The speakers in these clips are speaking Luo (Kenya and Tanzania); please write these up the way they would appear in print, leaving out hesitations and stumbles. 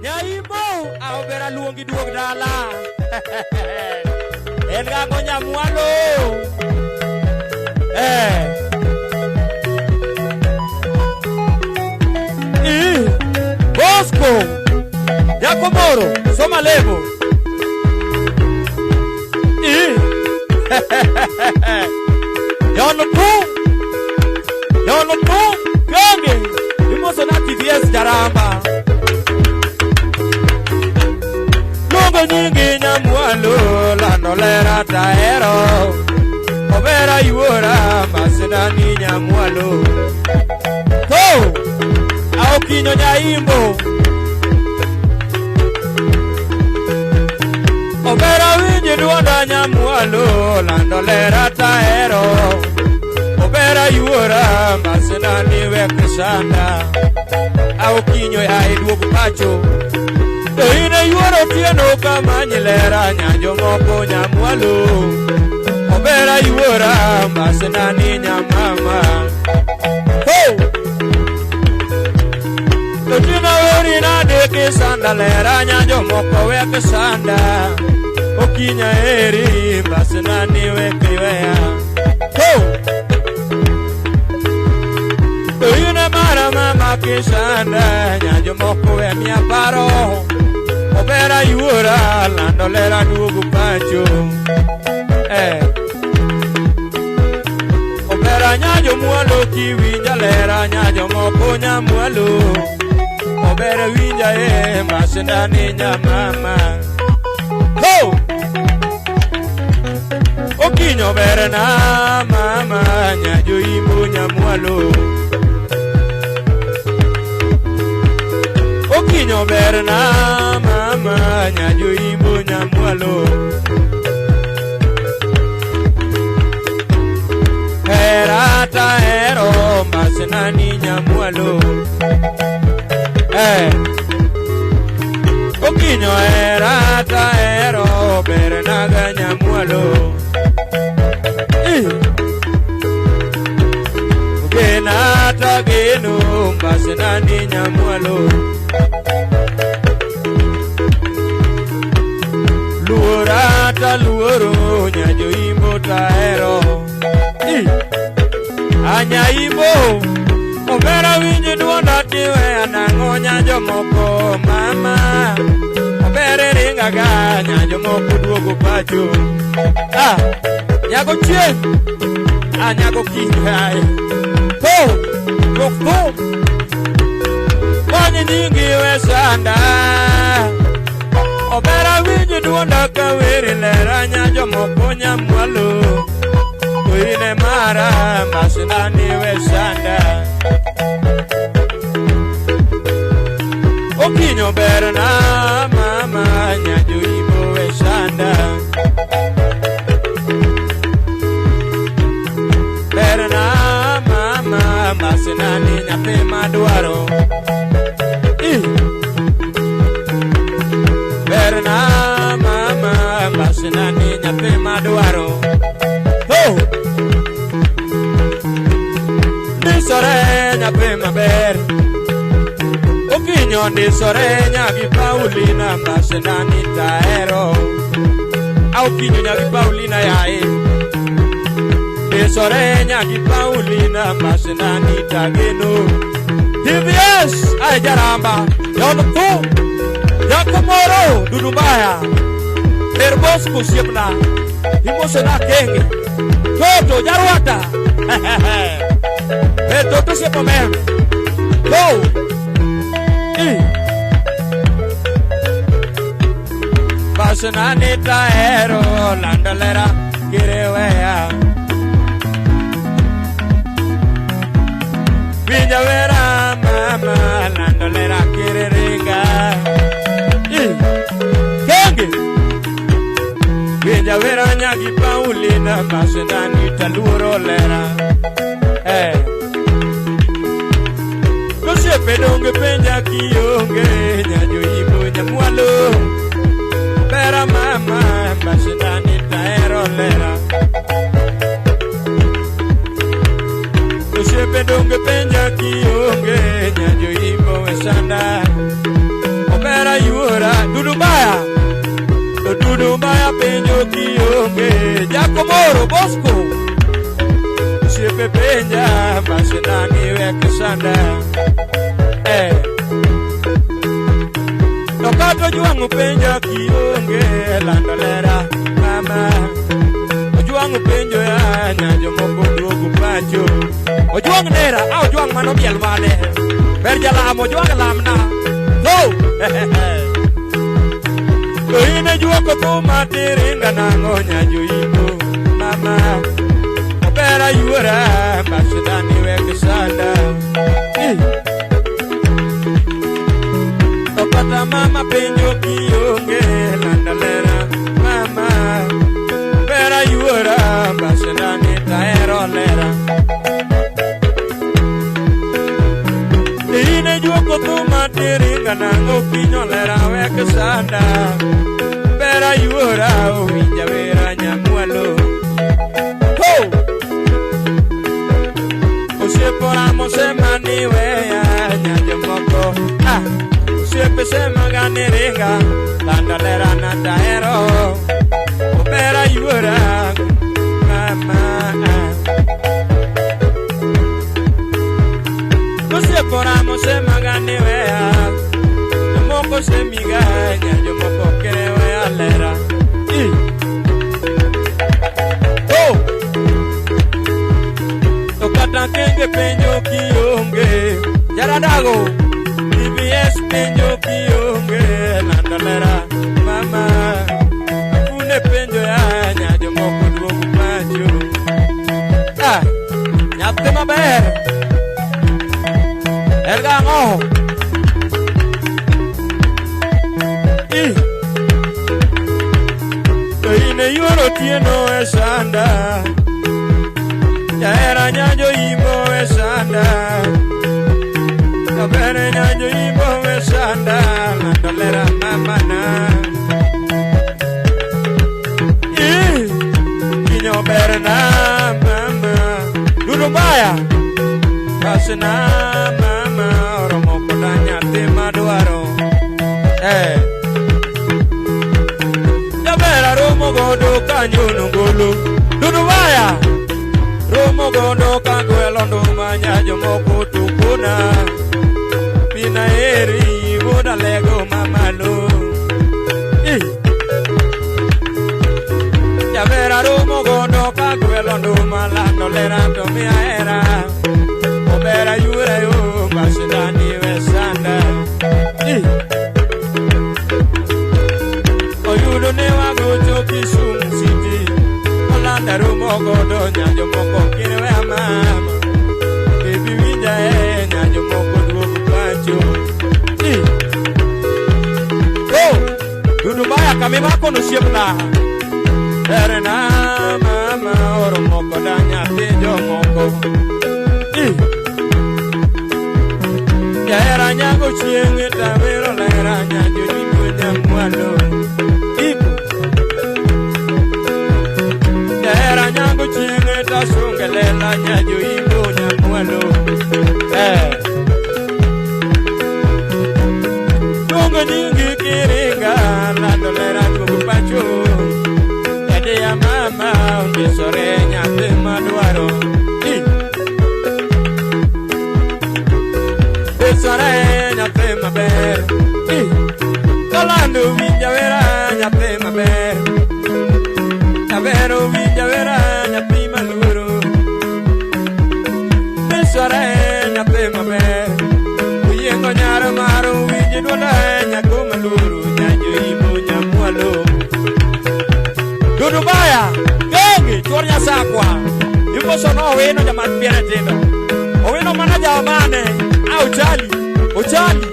Nyaimbo aobera luongi duog dala. En gang'o nyamwalo. Eh. Ih, Bosco. Jakomoro, soma lebo. Ih. Yono tu. Yono tu. Gange. Imoso na TVS Jaramba. Luongo nyingi nyamwalo lando lera tahero. Obera yuora masinani nyamwalo. To. Aokinyo nyaimbo. Obera winji duonda nyamwalo lando lera tahero. Obera yuora masinani wek sanda. Aokinyo ya iduogo pacho. To in e yuoro otieno kamanyi lera nyanjo moko nyamwalo. Obera yuora masinani nyamama. Ho! To tina weri nade kisanda lera nyanjo moko wek sanda. Okinya eri masinani wek iweya. Ho! To in e mara mama kisanda nyanjo moko we miya paro. Obera yuora lando lera duogo pacho. Eh. Obera nyanjo mwalo kiwinja lera nyanjo moko nyamwalo. Obera winja e masindani nyamama. Ho! Okinyo berna mama nyanjo imbo nyamwalo. Okinyo berna mama nyanjo imbo nyamwalo. Hera tahero masinani nyamwalo. Eh. Okinyo hera tahero bernaga nyamwalo. Eh. Gena tageno masinani nyamwalo. Luora ta luoro nyanjo imbo tahero. Eh. Anyaimbo obera winji duonda tiweya nang'o nyanjo moko mama. Obere ringaga nyanjo moko duogo pacho. Ah, nyago chien. Ah, nyago kinyo ae. To, tok to. Wanyi nyingi we sanda. Obera winji duonda kaweri lera nyanjo moko nyamwalo. To ine mara masinani we sanda. Okinyo berna mama nyanjo imbo we sanda. Berna mama masinani nyathi madwaro. Ih. Berna mama masinani nyathi madwaro. Ho! Ndisore nyathi maber. Okinyo ndisore nyagi Paulina masinani tahero. Okinyo nyagi Paulina yae. Ndisore nyagi Paulina masinani tageno. TVS ay jaramba. Yono tu. Yakomoro Dudubaya. Erbosco osiepna. Imosona kenge. Toto Jarwata. Eh, Toto osiep omena. Go. Eh. Basenani tahero landolera kireweya. Winja wera mama landolera kireringa. Eh. Kenge. Winja wera nyagi Paulina masenani taluoro lera. Eh. Osiepe donge penja kionge nyanjo imbo nyamwalo. Bera mama masenani tahero lera. Osiepe donge penja kionge nyajo imbo e sanda. Obera yuora dudu baya. To dudu baya penjo kionge Jakomoro Bosco. Osiepe penja masinani wek sanda. Eh. To kata ojwang'o penja kionge lando lera mama. Ojwang'o penjo ya nyajo moko duogo pacho. Ojwang' nera, a ojwang' mano miel mane. Ber jalam, ojwang' lamna. Go! To in e juoko thuma tiringa nang'o nyajo imbo mama. Obera yuora masidani wek sanda. Eh. To kata mama penjo kionge lando lera mama. Obera yuora masidani taero lera. Ine juoko thuma tiringa nang'o piny olera wek sanda. Bera yuora owinja wera nyamwalo. Ho! Osiepo ramo sema ni weya nyajo moko. Ah! Osiepe sema ga ni ringa lando lera na taero. Obera yuora mama. Osiepo ramo sema ga ni weya. Jomoko semiga jomoko kere weya lera. I. Oh! To kata kenge penjo kionge Jaradago DBS penjo kionge lando lera mama. Afune penjo ya jomoko duogo pacho. Ah! Nyathi maber. Erga ang'o? I. To in e yuoro otieno e sanda. Jahera nyanjo imbo e sanda. Jabere nyanjo imbo e sanda. Lando lera mama na. I. Kinyo berna mama. Dudu baya. Pasna mama oromo koda nyathi madwaro. Eh. Jabera romo godo kanyono golo. Dudu baya. Romo godo kagwelo nduma nyajo moko tukuna. Pina eri wuoda lego mamalo. Eh. Jabera romo godo kagwelo nduma lando lera to miya hera. Obera yura yo masidani we sanda. Eh. Oyudo ne wagocho Kisumu City. Olanda romo godo nyajo moko kine we mama. Baby winja e nyajo moko duogo pacho. Eh. Oh! Dudu baya kamimako no osiepna. Berna mama oromo koda nyathi jomoko. Eh. Jahera nyago chieng' tawero lera nyajo nyimbo nyamwalo. Ipo. Jahera nyago chieng' tasunge lela nyajo imbo nyamwalo. Eh. Dongo nyingi kiringa lando lera duogo pacho. Ede ya mama ondisore nyathi madwaro. Eh. Ndisore nyathi maber. Eh. Kalando winja wera nyathi maber. Jabero winja wera nyathi maluoro. Ndisore nyathi maber. Oyiengo nyaro maro winji duonda nyako maluoro nyajo imbo nyamwalo. Dudu baya gengi chuor nyasakwa. Imoso no owino jamat piere tindo. Owino mana jaomane. A ochali, ochali,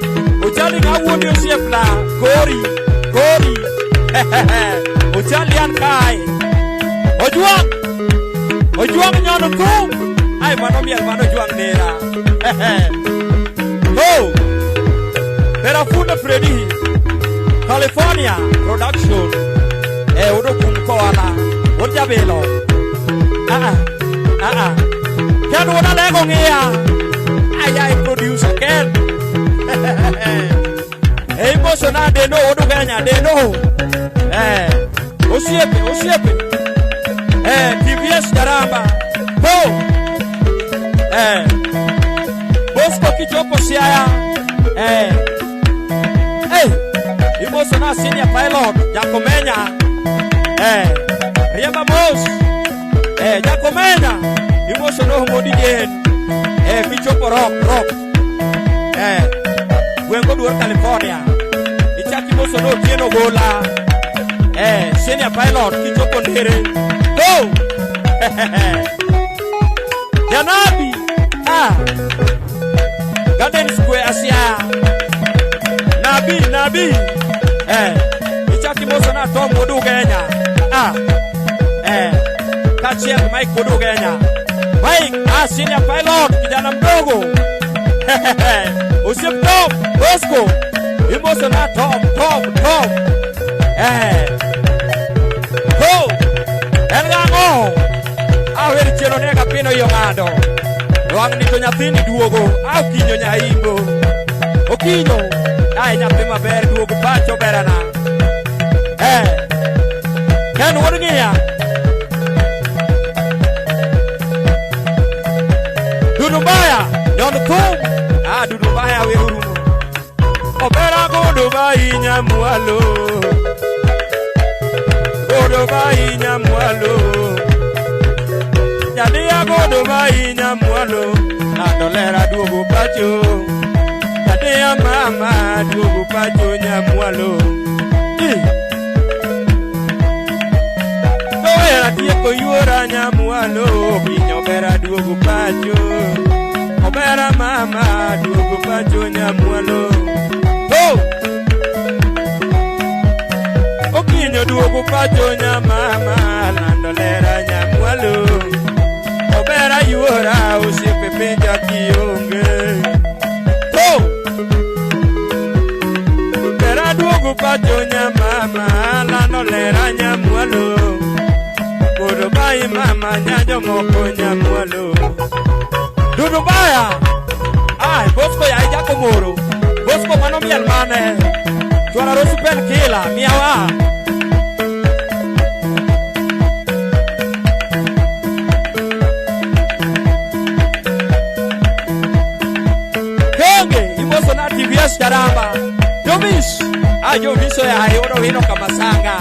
ochali ng'a wuondi osiepna. Kori, kori. Ochali an kae. Ojuang', ojuang' nyono thum. Ai mano miel mano ojuang' nera. Ho! Berafuna Freddy, California Production. E udo kum koala. Wuod Jabilo. Ah ah. Ah ah. Ken wuod Alego ng'iya. Ai ai producer Ken. E imoso na Deno wuod Ugenya Deno. Eh. Osiepe osiepe. Eh TVS Jaramba. Ho. Eh. Bosco kichopo Siaya. Eh. Hey, imoso na senior pilot Jakomenya. Eh, riemba mos. Eh, Jakomenya. Imoso no Modi Jen. Eh, kichopo rock rock. Eh, gwengo duor California. Ichaki imoso no Otieno Gola. Eh, senior pilot kichopo Ndere. Go! Janabi. Ah. Garden Square Asia. Nabi, Nabi. Eh, ichaki moso na Tom wuod Ugenya. Ah. Eh, kaachiel Mike wuod Ugenya. Mike, ah, senior pilot, kijana mdogo. Osiep Tom, Bosco. Imoso na Tom, Tom, Tom. Eh. Ho! En gang'o? Awer chieno ne kapino yo ng'ado. Wang' ni to nyathini duogo, a okinyo nyaimbo. Okinyo, ai nyathi maber duogo pacho berana. Eh. Ken wuod ng'iya. Dudu mbaya, nyon thum. Ah, dudu mbaya we urumo. Obera godo bahinya mwalo. Godo bahinya mwalo. Jadia godo bahinya mwalo. Nando lera duogo pacho. Jadia mama duogo pacho nyamwalo. Eh. Owera tieko yuora nyamwalo. Pinyo bera duogo pacho. Obera mama duogo pacho nyamwalo. Oh! Okinyo duogo pacho nyamama lando lera nyamwalo. Obera yuora osiepe penja kionge. Oh! Bera duogo pacho nyamama lando lera nyamwalo. Kodo bai mama nyanyo moko nyamwalo. Dudu baya. Ai, Bosco ya Jakomoro. Bosco mano miel mane. Chwara rosu pen kila miawa. Kenge imoso na TVS Jaramba. Jomis. Ah, Jomiso ya yodo wino kamasanga.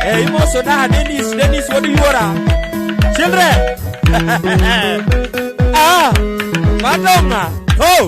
Eh, imoso na Dennis, Dennis wodi yora. Children. Ah, Madonna. Oh.